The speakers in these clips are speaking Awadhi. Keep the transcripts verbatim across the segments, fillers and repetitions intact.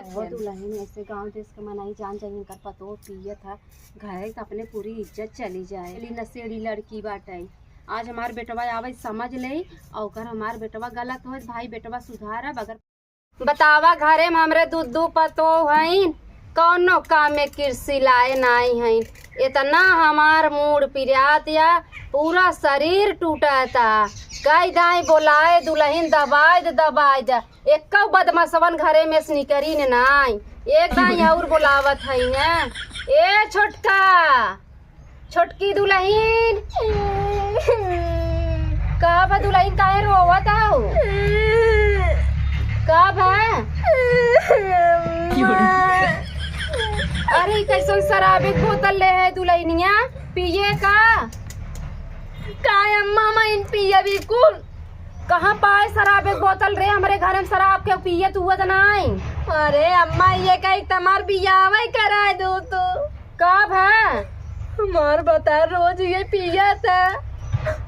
बहुत दुलहिन, ऐसे गाँव देश के मनई जान जाई, इनकर पतोह पियत ह, घरे त अपने पूरी इज्जत चली जाए। नशेड़ी लड़की बाटे। आज हमार बेटवा आवे समझ लेई, और ओकर हमार बेटवा गलत होए, भाई बेटवा सुधारब। अगर बतावा, घरे में हमरे दू दू पतोह हईन, कौनो काम में किरसिलाए नाई हईन। इतना हमार मूड़ पिरात या, पूरा शरीर टूटता। कई दाई बोलाए दुलहिन, दबाए द, दबाए द। एक्कौ बदमाशवन घरे में से निकरी न नाई। एक दाई और बोलावत हई हैं। ए छोटका, छोटकी दुलहिन। का बा दुलहिन, काहे रोवत हऊ? का बा? अरे, ई कैसन शराबे के बोतल ले है दुलहिनिया? पिए का? का अम्मा, हम इन पिया बिल्कुल। कहाँ पाए शराबे के बोतल रे? हमरे घर में शराब के पिए तू हुआ त नाई। अरे अम्मा, ये कही तमार बियाह कराए दो तो। का भा? हमार बता, रोज ये पिया था।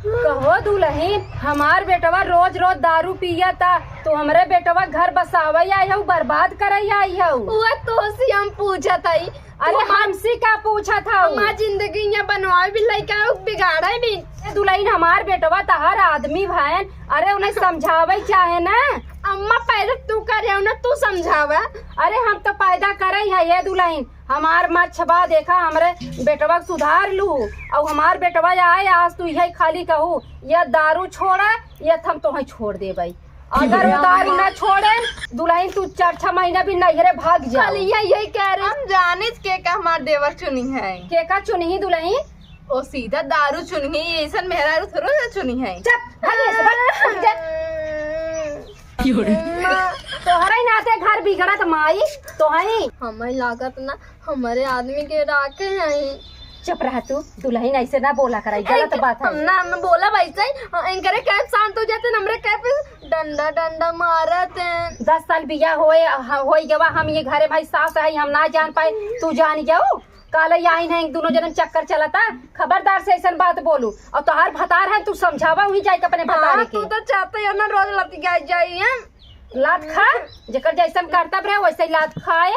कहो दुलहिन, हमार बेटवा रोज रोज दारू पिया था, तो हमरे बेटवा घर बसावे आई हऊ, बर्बाद करे आई हऊ। वो तो से हम पूछत हई। अरे तू हमार हमसे का पूछत हऊ? हमार जिंदगी यहाँ बनवावे भी लइका बिगाड़े भी। ए दुलहिन, हमार बेटवा तहार आदमी भायन, अरे उन्हें समझावे चाहे ना। अम्मा पहले तू करे हो ना, तू समझावा। अरे हम तो पैदा करे है ये दुलहिन, हमार मच्छबा देखा, हमरे बेटवा के सुधार लू। और हमार बेटवा आए आज तू यही खाली कहू, या दारू छोड़ा या त हम तोहे छोड़ देबै। अगर वो दारू ना छोड़े दुलहिन, तू चार छह महीना भी नैहरे भाग जा। खाली यही, यही कह रहे। हम जानित के का हमार देवर चुनी है। के का चुनही दुलहिन? ओ सीधा दारू चुनही, ऐसन मेहरारू थोड़ो ना चुनी है। चुप, भाग यहाँ से, भाग, भाग जा। तोहरे नाते घर बिगड़त माई, तोहई। हमें लागत ना हमरे आदमी के राखे हैं। चुप रह तू, दुलहिन ऐसे ना बोला कराई, गलत बात है। हम ना, हम बोला वैसे ही, हाँ, इनकरे कैप शांत हो जाते, हमरे कैप डंडा डंडा मारत हैं। दस साल बियाह होए, ह-, होई गवा, हम ये घरे भाई सास है, हम ना जान पाए, तू जान जाऊ। काले आइन है, एक दोनों जने चक्कर चलता, खबरदार से ऐसन बात बोलू। और तोहार भतार है, तू समझावा वहीं जाके अपने भतारे हाँ, के। तू तो चाहते हो ना रोज लतिया जाई है। लात खा, जेकर जैसन करतब रहे वैसे ही लात खाए।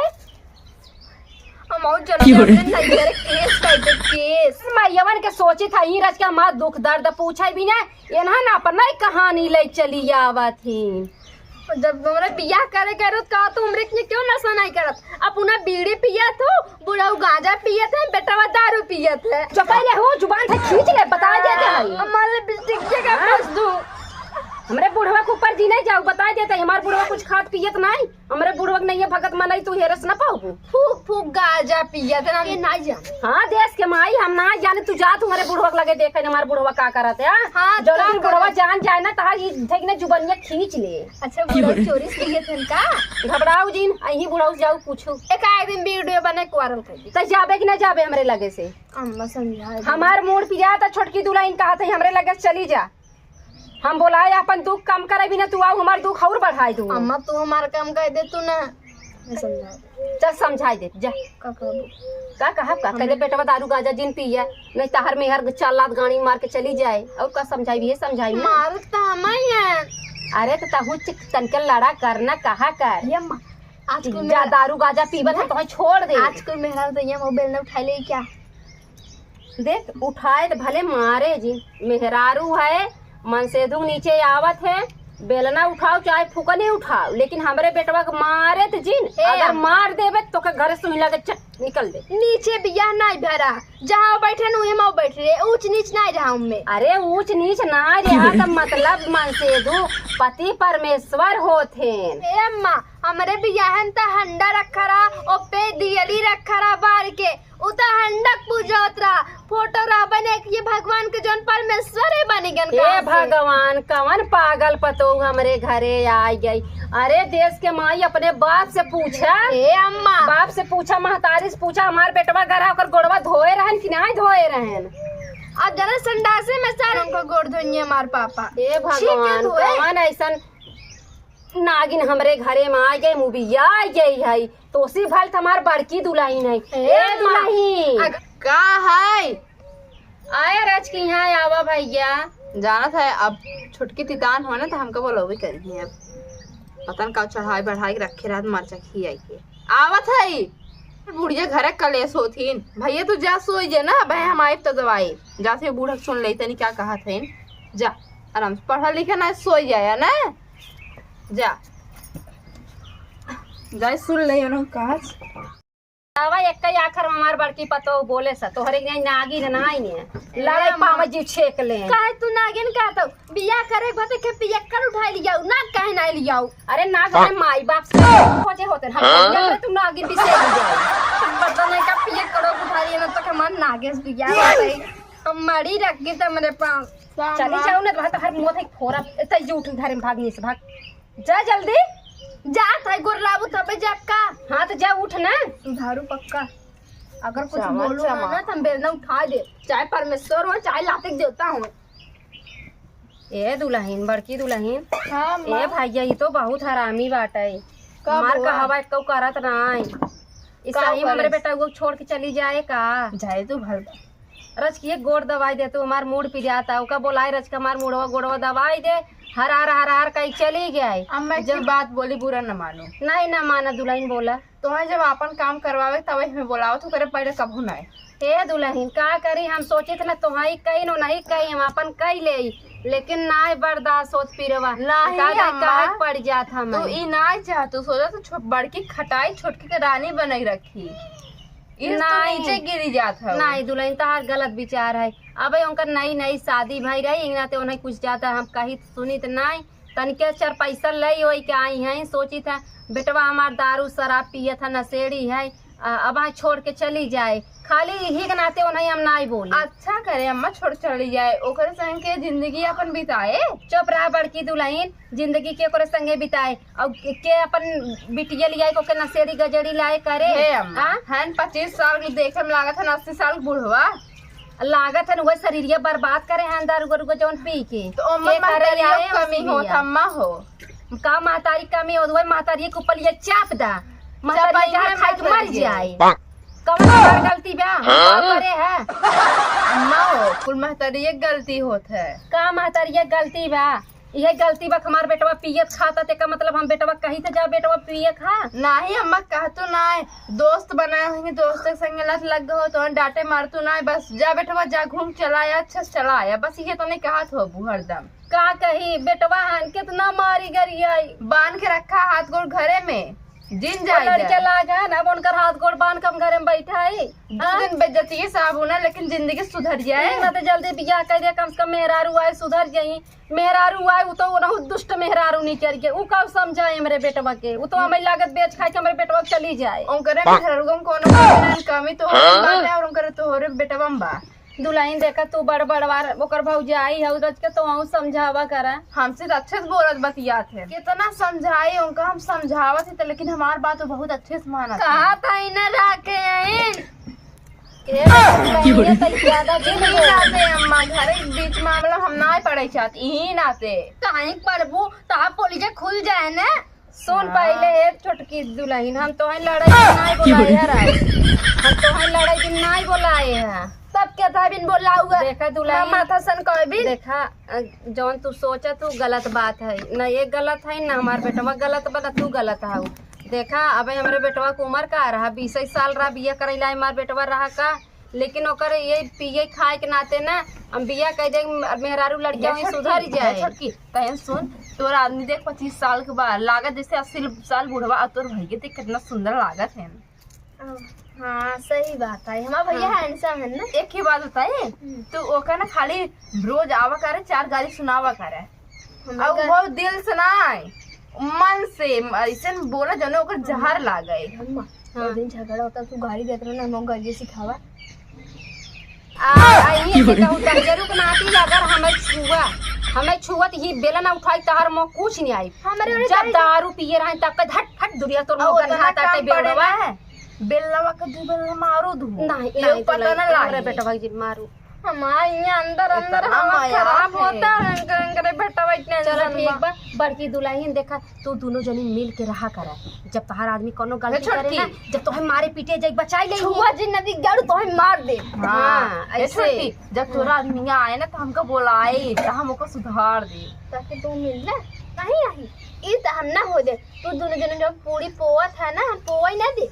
हम और चलो अपने नैहर केस कर दे, केस। मायवन के सोची था, ई रच के हमार दुख दर्द पूछे भी ना, एनहन अपना ही कहानी ले चली आवत ही। जब हमरे बियाह करे के रहो, कहा तू हमरे के क्यों नशा नहीं करत? अपना बीड़ी पियत हो, बुढ़ऊ गांजा पियत है, बेटवा दारू पियत है। चुप रह हो, जुबान से खींच ले, बता देते हैं। हमारे बिस्टिक के का हाँ? फंस दू। हमरे बुढ़वा के ऊपर जी नहीं जाऊ, बता देते हैं, हमार बुढ़वा कुछ खात पियत नहीं। हमरे बुढ़वा के नहीं है भगत मनई, तू हेरस ना पाऊ। फूक फूक गांजा पियत है, हम ये नहीं जाने। हाँ, देश के माई, हम ना जाने, तू जा, तू हमरे बुढ़वा के लगे देखे, हमार बुढ़वा का करत है, हाँ? हाँ, जो का दिन बुढ़वा करत? जान जाए ना, तहार ई देख ना जुबनिया खींच ले। अच्छा, बुढ़ऊ चोरी से लिए थे का? घबराऊ जिन, अही बुढ़ऊ से जाऊ पूछू। एक आध दिन वीडियो बने के वायरल कर दी। त जाबे कि ना जाबे हमरे लगे से? अम्मा समझा दे। हमार मूड़ पिरात, छोटकी दुलहिन कहत है हमरे लगे से चली जा। हम बोलाए अपन दुख कम करे बिना तू आऊ हमार दुख और बढ़ाए दू। अम्मा तू हमार काम कर दे तू ना। मैं समझा दे। चल समझाई दे, जा। का कहबू? का कहब का? कहले बेटवा दारू गांजा जिन पिया, नहीं तहर मेहर चार लात गाड़ी मार के चली जाए। और का समझाई, ये समझाई ना। मारत त हम ही हैं। अरे त तहू च-, तनके लड़ा कर ना, कहा कर। ये अम्मा, आज कोई जा मेहरा- दारू गांजा पीबत है, तोहे छोड़ दे। आज कोई मेहरा तो ये मोबाइल न उठा ले क्या? देख, उठाए त भले मारे जी, मेहरारू है, मनसेधु नीचे आवत है, बेलना उठाओ चाहे फुकनी उठाओ, लेकिन हमरे बेटवा के मारे त जिन, ए, अगर मार देबे त तोके घरे सुई लगे चट निकल दे। नीचे बियाह नाई भरा, जहाँ बैठे न उहे में बैठ रहे, ऊंच नीच नाई रहा उनमें। अरे ऊंच नीच नाई रहा त मतलब मनसेधु पति परमेश्वर होत हैं। ए अम्मा, हमरे बियाहन त हंडा रखा रहा, ओपे दियली रखा रहा बार के, उ त हंडक पूजत रहा, फोटो रहा बने कि ये भगवान के जौन परमेश्वर है बनी गन ए कहाँ से? भगवान, कवन पागल पतोह हमरे घरे आ गई। अरे देश के माई, अपने बाप से पूछा। ए अम्मा। बाप से पूछा, महतारी से पूछा, हमार बेटवा घर है, ओकर गोड़वा धोए रहन कि नहीं धोए रहन? अब जरा संडासे में सर उनको गोड़ धोइए हमार पापा। ए भगवान, कवन ऐसन नागिन हमरे घरे में आ गई, मुबिया आ गई है। तोसी भल त हमार बड़की दुलहिन है। ए ए माँ, दुलहिन। अग- का है? आया रच के यहाँ आवा भैया। जानत है, अब छुटकी तितान हो ना, त हमका बोलबे करी है। अब पता न का चढ़ाई बढ़ाई के रखे रहत मरचा खियाई के। आवत है। बुढ़िया घरे कलेश होथिन। भैया, तू जा सोई जे ना, भाई हम आइब तो दवाई। जा से बूढ़ा के सुन ले, तनी क्या कहत है। जा, आराम से पढ़ा लिखा ना, सोई जाया ना। जा, जा सुन ले उन्हों कहत। आवा, एक ही आखर में हमार बड़की पतोह बोले सा, तोहरे के नागिन ना आई ने। लड़ाई पाव जी छेक ले। काहे तू नागिन कहत हो? बियाह करे के बाद के पियक्कड़ उठाई लियाऊ, नाग काहे ना लियाऊ? अरे नाग हमारे माई बाप से खोजे होते हैं। हाँ? तू नागिन भी से लियाऊ। पता नहीं का पियक्कड़ो उठा लिए ना, तो हमार नागेश बियाह होते ही। हम मरी रख गई तो मेरे पास। चली जाऊ ना, तो हर मुंह थे फोरा, इतना ही उठ घर में भागनी से भाग। जा जल्दी। जा, थाई गोर लाबू तबे जाब का? हाँ, तो जा उठ ना। सुधारू पक्का। अगर कुछ बोलू ना, ना, तो हम बेलना उठा दे। चाहे परमेश्वर हो, चाहे लाते के देवता हो। ए दुलहिन, बड़की दुलहिन। हाँ, ए माँ। भैया, ई तो बहुत हरामी बाटे। का हमार बुआ? कहवा एक्को करत नाई। ई का सही में हमरे करस? बेटा को छोड़ के चली जाए का? जाए तो भर बा। रच के एक गोड़ दवाई दे, तू हमार मूड़ पिराता, ओका बोलाए रच के हमार मूड़वा गोड़वा दवाई दे, हरार हरार कई चली जाए। अम्मा, एक जब बात बोली, बुरा न मानो। नहीं, ना माना दुलहिन, बोला। तोहे जब आपन काम करवावे तब हमें बोलावत हो करे, पहले कभू नहीं। हे दुलहिन, का करी, हम सोचित ना तोहाई कही नो नहीं कही, हम आपन कही ले, लेकिन नाय बर्दाश्त होत पिरवा। नहीं का जाए, अम्मा, काहे पड़ जात हम। तू ई नाय चाह, तू सोचा तू छो-, बड़की खटाई छोटकी के रानी बनाई रखी। ई तो नहीं। नीचे गिरी जात हौ। नहीं दुलहिन, तहार गलत विचार है। अबे उनकर नई नई शादी भई रही, इना ते उन्हें कुछ ज्यादा हम कही सुनित नहीं। तनिके चार पैसा लई ओई के आई हैं, सोचित है बेटवा हमार दारू शराब पियत है, नशेड़ी है, आ, अब यहाँ छोड़ के चली जाए। खाली यही के नाते उन्हें हम नहीं बोली। अच्छा करे अम्मा, छोड़ चली जाए, ओकरे संग के जिंदगी अपन बिताए। चुप रहा बड़की दुलहिन, जिंदगी के ओकरे संगे बिताए। और के, के अपन बिटिया लियाई को के नशेड़ी गजेड़ी लाए करे? हे अम्मा, हाँ? हन पच्चीस साल के देखे में लागत हन अस्सी साल के बुढ़वा। लागत हन वही शरीरिया बर्बाद करे हन दारू गरू को जौन पी के। तो ओमन के करे महतारिया आए के कमी उसी होत बिया। अम्मा हो। का महतारी कमी होत, वही महतारी के ऊपर ये चाप दा। महतारी चापाई जहर में खाई के मर महतारी जाए। कौन हमार गलती बा? हम का करे है? अम्मा हो, कुल महतारी एक गलती होत है। का महतारी एक गलती बा? इहे गलती बा, हमार बेटवा पियत खाता, तेका मतलब हम बेटवा कही त जा बेटवा पिए खा? नाही अम्मा, कहतू नाय, दोस्त बनाए होंगे, दोस्त के संगे लत लग गो, तो डांटे मारतू नाय, बस जा बेटवा, जा घूम चला आया, अच्छे से चला आया, बस इहे तो नहीं कहत होबू हरदम। का कही, बेटवा हन कितना मारी गरियाई। बांध के रखा हाथ गोड़ घरे में, जिन जाए लड़के जाए। लाग हन, अब उनकर हाथ गोड़ बांध के हम घरे में बैठाई। दो हाँ? दिन बेइज्जती के साहब होना, लेकिन जिंदगी सुधर जाए। ना तो जल्दी बियाह कर दे, कम से कम मेहरारू आए सुधर जाई। मेहरारू आए, उ तो ओनहु दुष्ट मेहरारू निकल के, उ का समझाए हमरे बेटवा के? उ तो हमें लागत बेच खाए के हमरे बेटवा के चली जाए। उनकरे मेहरारू में कोनो कमी ना, कमी तो हम बाटे और उनकरे तोहरे बेटवा में बा। दुलहिन देखा तू बड़ बड़वार ओकर भौजाई हऊ, रच के तो आऊं समझावा करा। हमसे तो अच्छे से बोलत बतियात है, कितना समझाई उनका हम समझावत है तो, लेकिन हमार बात तो बहुत अच्छे से मानत है। कहा था इन्हें रह के आइन। ए, बहिनिया, तई ज्यादा दिन इही हो। नाते अम्मा, घरे के बीच मामला हम नाय पड़े चाहत, इही नाते। काहे पड़बू? तो आप बोली जे खुल जाए ने। सुन हाँ। पहिले, ए छोटकी दुलहिन, हम तोहे लड़ाई के नाय बोलाए है राय। हम तोहे लड़ाई के नाय बोलाए है। तब क्या था बिन बोला हुआ? देखा दुलहिन, माथा सन कह बिन। देखा, अ, जौन तू सोचा तू गलत बात है, न ये गलत है, न हमार बेटवा गलत बा, न तू गलत हऊ। देखा, अबे हमरे बेटवा के उम्र का रहा, बीस साल रहा, बिया करैला हमार बेटवा रहा का, लेकिन ओकर ये पिए खाए के नाते ना हम बिया कह दे, मेहरारू लड़किया ये वहीं छोटकी, सुधर ये जाए। छोटकी, तहन सुन, तोर आदमी देख पच्चीस साल के बा, लागत जैसे अस्सी साल बुढ़वा, और तोर भैया देख कितना सुंदर लागत है। हाँ, सही बात है, हमार भैया हाँ। Handsome है ना। एक ही बात बताई, हम्म। तू ओकर ना खाली रोज आवा करे, चार गाली सुनावा करे, हमार और घर वो दिल से ना आए, मन से ऐसे बोला जने ओकर जहर लागे। अम्मा, हाँ। वो दिन झगड़ा होता, तू गाली देत रहे ना, हम गाली सिखावा। आ, आ, ये से कहूँ, तंजरू के नाती अगर हमें छुआ, हमें छुअत ही बेलन उठाई, तहर मुँह कुछ नहीं आई। हमरे ओरे जब जाई। दारू पिए रहे, तब के हट, हट, दुरिया तोर आ, मुँह ओतना गंधा ताटे काम पड़े बेवड़वा। ना है। बेलवा के दू बेलवा मारू दू। नहीं, ये नहीं, पता नहीं, ना हमरे लागी। बेटवा जी मारू। हमार यहाँ अंदर, अंदर इतना हवा मजाक खराब है। होता है, अंकर, अंकर बेटवा इतने चलो अंदर ठीक बा। बा, बड़की दुलहिन देखा, तू दोनों जनी मिल के रहा करा। जब तहार आदमी कोनो गलती हे करे छोटकी। ना, जब तोहे मारे पीटे जाई, बचाई ले। छुआ जिन नदी गाड़ू तोहे मार दे। हाँ, हाँ, हे ऐसे। छोटकी, जब तोरा आदमी यहाँ आए ना तो हमका बोलाई, तो हम ओको सुधार दे। ताकि तू मिल ना, नहीं आई, ई तो हम ना हो दे। तू दोनों जने जब पूरी पोवत है ना, हम पोवई ना दे।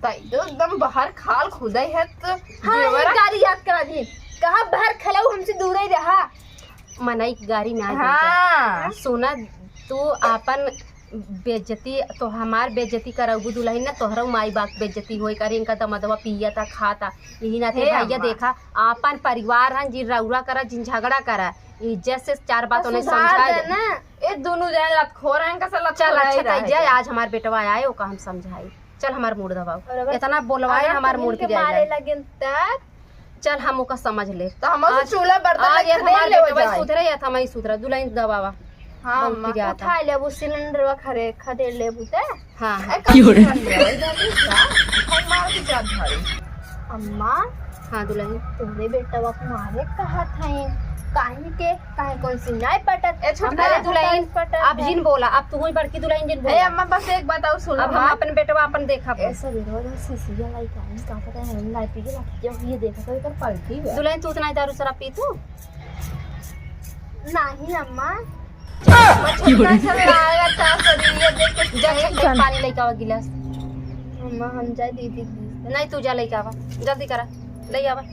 ताई तो एकदम बाहर खाल खुदाई है तो हाँ, देवरा। एक गारी याद करा दी। कहा बाहर खलाऊ, हमसे दूर ही रहा। मनई के गारी ना दे। हाँ। सुना, तू आपन बेइज्जती, तो हमार बेइज्जती करबू दुलहिन ना, तोहरो माई बाप बेइज्जती होई करी, इनका दमदवा पियता खाता। यही नाते हे भैया अम्मा। देखा, आपन परिवार हन, जिन रौरा करा, जिन झगड़ा करा, इज्जत से चार बात तो उन्हें सुधार समझा दे दे। ना। ए दोनों जने लतखोर हैं, इनका से चल, लतखोर अच्छा ही तई रहे जाए, दे। आज हमार बेटवा आए, ओका हम समझाई। चल, हमार मूड दबाओ। और अगर, इतना बोलवाए, अगर हमार तुम मूड इनके पिराए मारे जाए। लगेन तब? चल, हम ओका समझ ले। तो हम आज, चूल्हा बर्तन आज लेके ये हमार ले बेटवा जाए। सुधरे या था, मैं सुधरा, दुलहिन दबावा। हाँ, बहुत अम्मा। पिराता। उठा लेबू सिलेंडरवा खरे, खदेड़ लेबू ते। हाँ, हाँ। ए, कौन क्यों रे? सिलेंडर? इधर नहीं था। हम मार के जात भाई। अम्मा। हाँ, दुलहिन। तोहरे बेटवा के मारे कहत हईं। काहे के? काहे कौन सी नाय पटत? ए, छोटका हमारे दुलहिन, पटत अब है। जिन बोला, अब तू ही बड़की दुलहिन जिन ए, बोला। अम्मा, बस एक बात और सुन अब हम अम्मा। अपन बेटवा अपन देखब। ए, सवेरे वाला शीशिया लाई का, का पता है, हम लाई पी के ला, जब ये देखा तो इधर पलटी हुआ। दुलहिन, तू उतना ही दारू शराब पी तू? नहीं अम्मा। छोटका सा लागत है, सवेरे देख के जा, जा, जा, पानी लेके आवा गिलास। अम्मा, हम जाए दीदी के। नहीं, तू जा लेके आवा, जल्दी करा, ले आवा।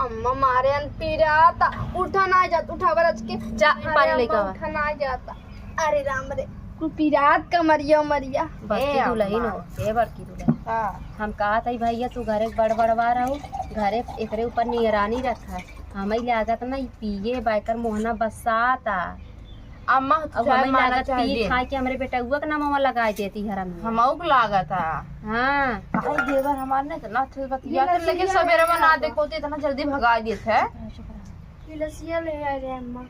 अम्मा मारे अन पीरात, उठा ना जात, उठा बरच के। जा, अरे पानी लेके अम्मा, आवा। उठा ना जात। अरे राम रे, कुल पीरात कमरिया उमरिया। बड़की ए दुलहिन अम्मा। हो, ए बड़की दुलहिन। हाँ। हम कहत हई भैया, तू घरे बड़ बड़वा रहू, घरे एकरे ऊपर निगरानी रखा। हमई लागत ना, ई पिए बा, एकर मोहना बसाता। अम्मा, अब चाहे हमई माना लागत चाहे पिए दिन। खाए के हमरे बेटउआ के नामवा लगाए देती हरम में। हमऊ के लागत है। हाँ। आई देवर हमार ने इतना अच्छे से बतियात है, लेकिन सवेरे में ना देखो तो इतना जल्दी भगा देत है। चुप रह, चुप रह। गिलसिया ले आ रे अम्मा।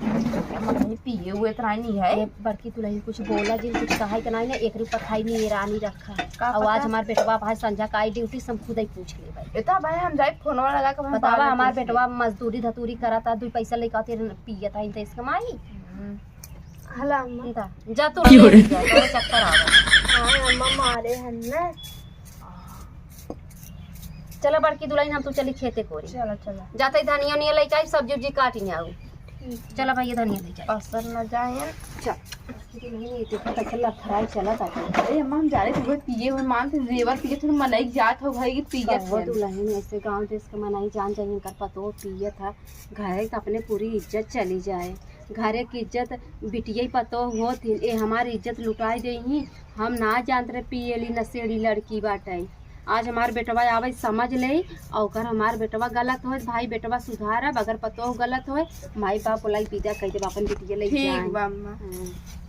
अम्मा कहीं पिए हुए तो नहीं है। ये बड़की दुलहिन कुछ बोला जिन, कुछ कहा ही तो नहीं ना, एकरे ऊपर खाई निगरानी रखा। का और आज पता? हमार बेटवा भाई संझा का आई ड्यूटी से हम खुद ही पूछ ले भाई। इतना भाई हम जाए फोनवा लगा के हम बतावा, बात हमार पूछ ले। बेटवा मजदूरी धतूरी करता, दुई पैसा लेके आते पियत है, तो इसके माई। हम्म। हला अम्मा। जा तू क्यों रे? जा, तोरे चक्कर आवे। हाँ, अम्मा मारे हन ना। चला बड़की दुलहिन, हम तू चली खेते कोरी। चला, चला। जाते ही धनिया उनिया लेके आई, सब्जी उब्जी काट ही आऊ। ठीक। चला भैया, धनिया ले जाए। पसंद न जाए। चल। बड़की दुलहिन, ये देखो, कैसे लथराई चला था। अरे अम्मा, हम जा रहे थे, वो पिए हुए मान से जेवर पिए, थोड़ी मनई जात हो भाई कि पियत कहो है। दुलहिन, ऐसे गाँव देश के मनई जान जाए, इनकर पतो पियत है। घरे के अपने पूरी इज्जत चली जाए। घरे के इज्जत बिटिया पतोह होत ही, ए हमार इज्जत लुटाई देही। हम ना जानत रहे पियली नशेड़ी लड़की बाटे। आज हमार बेटवा आवे समझ ले, और अगर हमार बेटवा गलत होए, भाई बेटवा सुधारब, अगर पतोह गलत होए, माई बाप बोलाई विदा कह देब, अपन बिटिया ले ठीक जाए। बा अम्मा। हाँ।